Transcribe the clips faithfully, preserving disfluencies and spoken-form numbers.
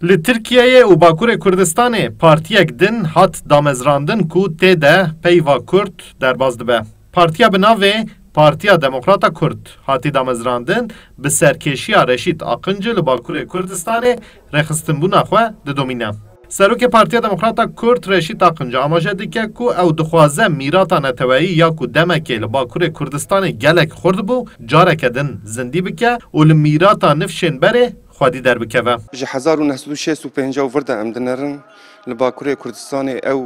Li Tirkiyeyê û Bakurê Kurdistanê partiyek din hat damezrandin ku tê de peyva Kurd derbas dibe. Partiya bi navê Partiya Demokrata Kurd hatî damezrandin, bi serkêşiya Reşîd Aqinci li Bakurê Kurdistanê rêxistinbûna xwe didomîne. Serokê Partiya Demokrata Kurd Reşîd Aqinci amaje dike ku ew dixwaze mîrata neteweyî ya ku demekê li Bakurê Kurdistanê gelek xurt bû, careke din zindî bike û li mîrata nifşên berê xwedî derbikeve. Ji hezar û neh sed û şêst û pênc û vir de em dinerin, li Bakurê Kurdistanê ew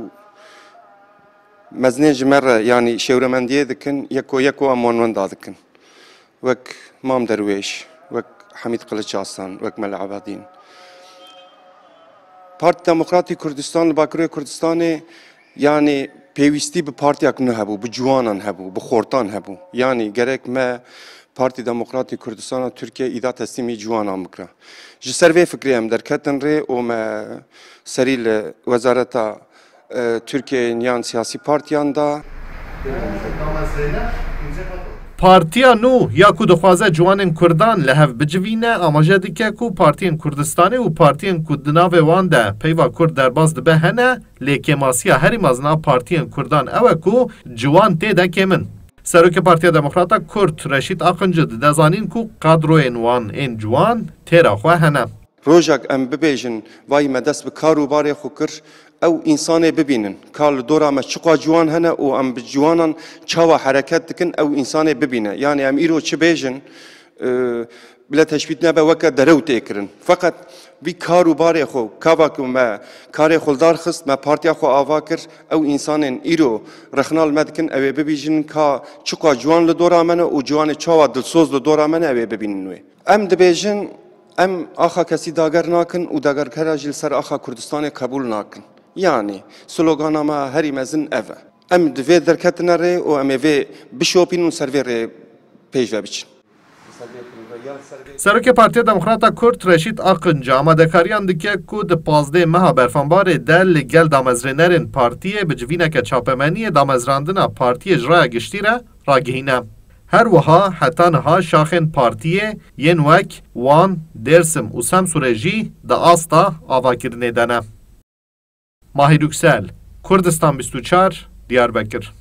mezinên ji me re, yanî şêwremendiyê dikin, yeko yeko em wan wenda dikin. Wek Mam Derwêş, wek Hemîd Qiliç Aslan, wek Mela Ebadîn. Partî Demokratî Kurdistan li Bakurê Kurdistanê, yanî pêwîstî bi partiyek nû hebû, bi ciwanan hebû, bi xortan hebû. Yanî gerek me Partî Demokratî Kurdistana Tirkiye îda teslîmî ciwanan bike. Ji ser vê fikrê em derketin rê û me serî li Wezareta, e, Tirkiyeyên yan siyasî partiyan da. Partiya nû ya ku dixwaze ciwanên Kurdan li hev bicivîne, amaje dike ku partiyên Kurdistanê û partiyên ku di navê wan de peyva Kurd derbas dibe hene, lê kêmasiya herî mezin a partiyên Kurdan ew e ku ciwan tê de kêm in. Serokê Partiya Demokrata Kurd Reşîd Aqinci dide zanîn ku kadroyên wan ên ciwan têra xwe hene. Rojek em bibêjin, vay me dest bi kar û barê xwe kir, ew însanê bibînin. Ka li dora me çiqa ciwan hene û em bi ciwanan çawa hereket dikin, ew însanê bibîne. Yanî em îro çi bêjin, e, bila teşbît nebe weke derew tê kirin. Feqet vî kar û barê xwe, kava ku me karê xwe li dar xist, me partiya xwe ava kir, ew însanên îro rexna li me dikin, ew ê bibîjin ka çiqa ciwan li dora me ne û ciwanê çawa dilsoz li dora me ne, ew ê bibînin wê. Em dibêjin, em axa kesî dager nakin û dagerkera jî li ser axa Kurdistanê qebûl nakin. Yanî, slogana me herî mezin ev e. Em di vê derketine rê û em ê vê bişopînin û ser vê rê pêş ve biçin. Serokê Partiya Demokrata Kurd Reşîd Aqinci amadekariyan dike ku di pazdeh meha Berfanbarê de li gel damezrênerên partiyê bi civîneke çapemeniyê damezrandina partiyê ji raya giştî re ragihîne. Her wiha heta niha şaxên partiyê yên wek Wan, Dêrsim û Semsûrê jî di asta avakirinê de ne. Mahir Yüksel, Kurdistan bîst û çar, Diyarbekir.